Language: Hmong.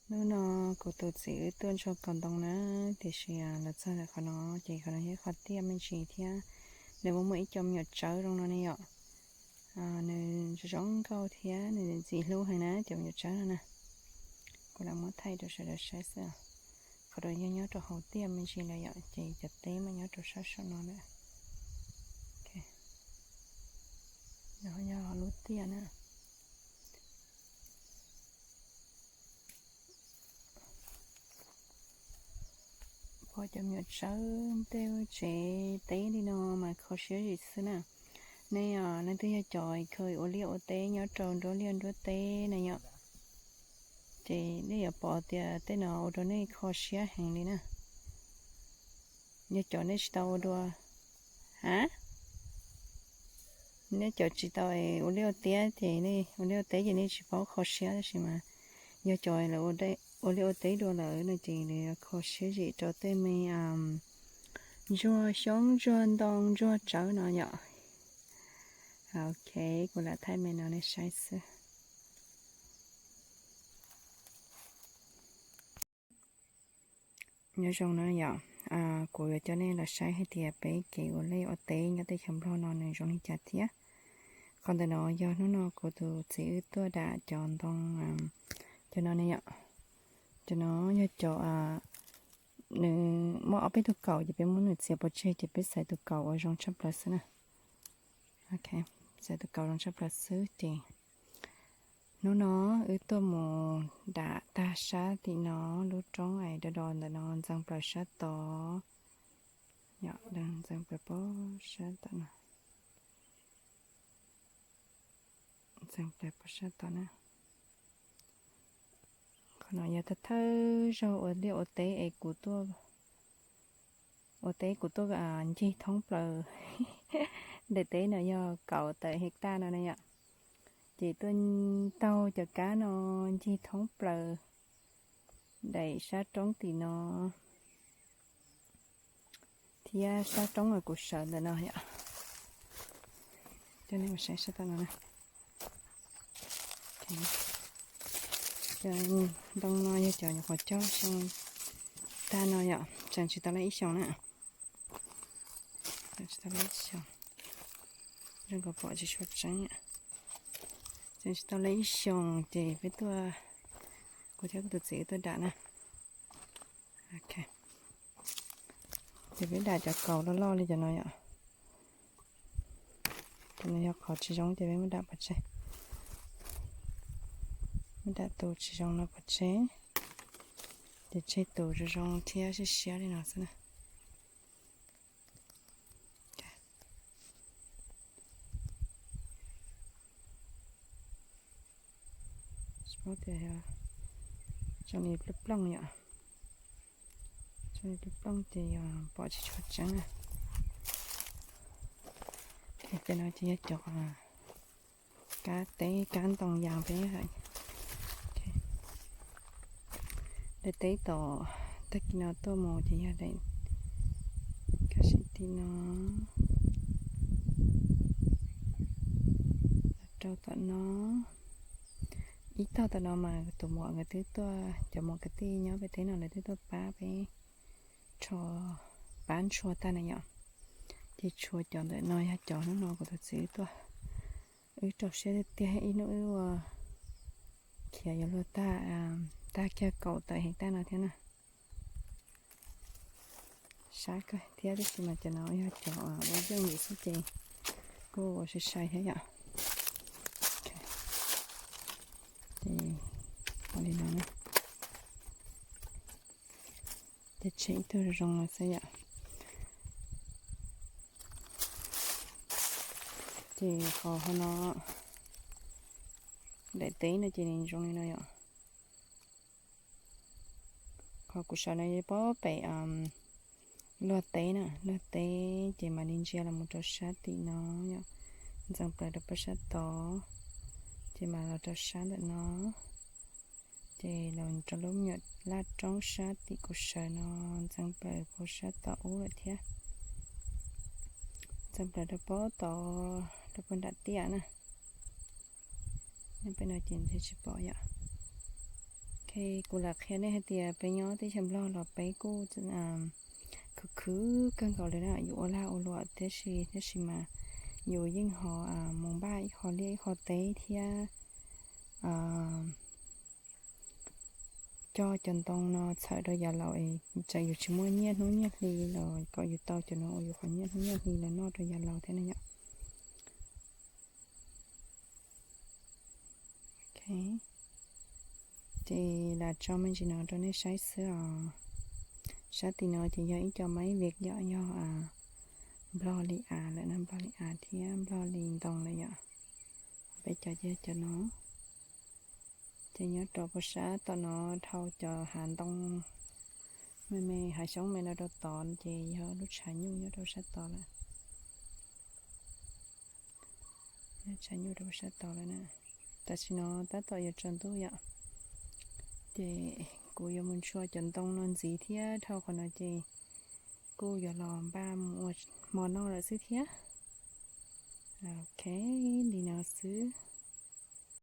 Hnub no kuv tus txiv wb tuaj ntsog kaus ntoo na, tiam sis los txog ntawm qhov no ces qhov no yog qhov tiaj me ntsis thiab nws muaj muaj ib co me nyuam tsawb zoo no ne yom. Nws zoo nkauj thiab nws ntxim hlub heev na cov me nyuam tsawb no na. Kuv lam muab thaij rau sawv daws saib xwb. Qhov no yog nyob rau hauv tiaj me ntsis lawm yom, ces cov teb mas nyob rau sab saum no lawm. Nov yog lub tiaj na. Pom cov me nyuam tsawb tej tsev teb li no mas kho siab zim xwb na. Nej leej twg yog cov kha ua liaj ua teb nyob rau nruab liaj nruab teb na yom, ces nej yuav pom tias tej no ua rau nej kho siab heev li na. Yog cov nej tsis tau ua dua, ha, nej cov tsis tau ua liaj ua teb ces nej ua liaj ua teb ces nej tsis paub kho siab, tab sis mas yog cov lawv ua liaj ua teb dua lawm no ces lawv kho siab zim rau tej me ntsuag xyoob ntsuag ntoo ntsuag tsawb no yom. Ok, kuv lam thaij me no nej saib xwb. Nyob zoo na yom, kuv yuav coj nej los saib hais tias peb kev ua liaj ua teb nyob teb chaws Nplog no nws zoo li cas thiab. Qhov ntawm no yog hnub no kuv tus txiv wb tuaj dam cov ntoo, cov no ne yom. Cov no yog cov, nws muaj ob peb tug kaum ces peb muab nws txiav pov tseg ces peb xaiv tus kaum uas zoo tshaj plaws xwb na. Ok, xaiv tus kaum zoo tshaj plaws xwb ces hnub no wb tuaj mus dam tag sab tim no, lub roob es do do ntawm no ntxeev plaws sab tod. Yom, ntxeev plaws pog sab tod no. Ntxeev plaws pog sab tod na. Qhov no yog thawj thawj zaug ua liaj ua teb es kuv tuaj ua teb kuv tuaj ncig thoob plaws. Daim teb no yog kaum tawm hectare no na yom. Ces tuaj taug cov kab no ncig thoob plaws daim sab roob tim no thiab sab roob uas kuv sawv ntawm no yom. Coj nej mus saib sab tom no na. Cov ntoo no yog cov nyuam qhuav cog xyoo tag no yom, tseem tsis tau laj ib xyoos na. Tseem tsis tau laj ib xyoos, zoo nkaus pom tsis tshua tseeb. Tseem tsis tau laj ib xyoos ces peb tuaj, kuv thiab kuv tus txiv tuaj dam na. Ok, ces peb dam cov kaus loj loj li cov no yom. Cov no yog qhov tsis zoo ces peb muab dam pov tseg. Muab dam tus tsis zoo no pov tseg, ces tseg tus zoo zoo thiab siab siab li no xwb na. Tsis paub tias yog zoo li plooj plooj yom. Zoo li plooj plooj ces yog pom tsis tshua tseeb na. Ces no ces yog cov kab teb kab ntoo yas peb. Daim teb tom tag kis no tuaj mus ces yog daim kab sim tim no rau tom no. Ib tog tom no mas tus muam nkawd twb tuaj, cov muam kwv tij nyob pem teb no lawv twb tuaj pab peb rho, pab ntshua tag na yom. Ces tshuav cov ntawm no yog cov hnub no kuv tus txiv wb tuaj. Wb rau siab tiag tiag ib hnub wb ua khiav yuav luag tag, tag kiag kaum tawm hectare no thiab na. Sab kawg thiab tab sis mas cov no yog cov ua yeej yim xwb ces kuj ua sai sai thiab yom. Ces ua li no na. Ces tseg ib tug zoo no xwb yom. Ces qhov no, daim teb no ces nws zoo li no yom. Qhov kuv sawv no yog pem luag teb na, luag teb ces mam li ntsia los mus rau sab tim no yom, ntxeev plaws rau pog sab tod, ces mam los rau sab ntawm no, ces los rau lub me nyuam laj roob sab tim kuv sawv no, ntxeev plaws pog sab tod ub lawm thiab. Ntxeev plaws rau pog tod, rau pog nram tiaj na. Peb no ces nws thiaj tsis pom yom. Ok, Kuv lam qhia nej hais tias peb nyob teb chaws Nplog los peb kuj khwv khwv kawg nkaus li na, yus ua lag ua luam tiam sis, tiam sis mas yus yeej ho mus npaj ib qho liaj ib qho teb thiab coj cov ntoo no txhawm rau yav laus es txawm yus tsis muaj nyiaj hnub nyiaj hli los kom yus tau cov no ua yus qhov nyiaj hnub nyiaj hli los noj rau yav laus thiab na yom. Ces lam tso me ntsis no rau nej saib xwb os. Sab tim no ces yog ib co maib vim yom, yog Nplog li av lawm na, Nplog li av thiab Nplog li ntoo lawm yom. Peb cov ces cov no ces nyob rau puag sab tom no dhau cov hav ntoo me me hav xyoob me no rau tod ces yog lub tshav nyuj nyob rau sab tod lawm. Tshav nyuj rau sab tod lawm na. Tam sim no tab tom yuav tsaus ntuj yom, ces kuv yuav mus ntshua cov ntoo no ntxiv thiab dhau qhov no ces kuj yuav los npaj mus ua hmo noj lawm xwb thiab. Ok, li no xwb.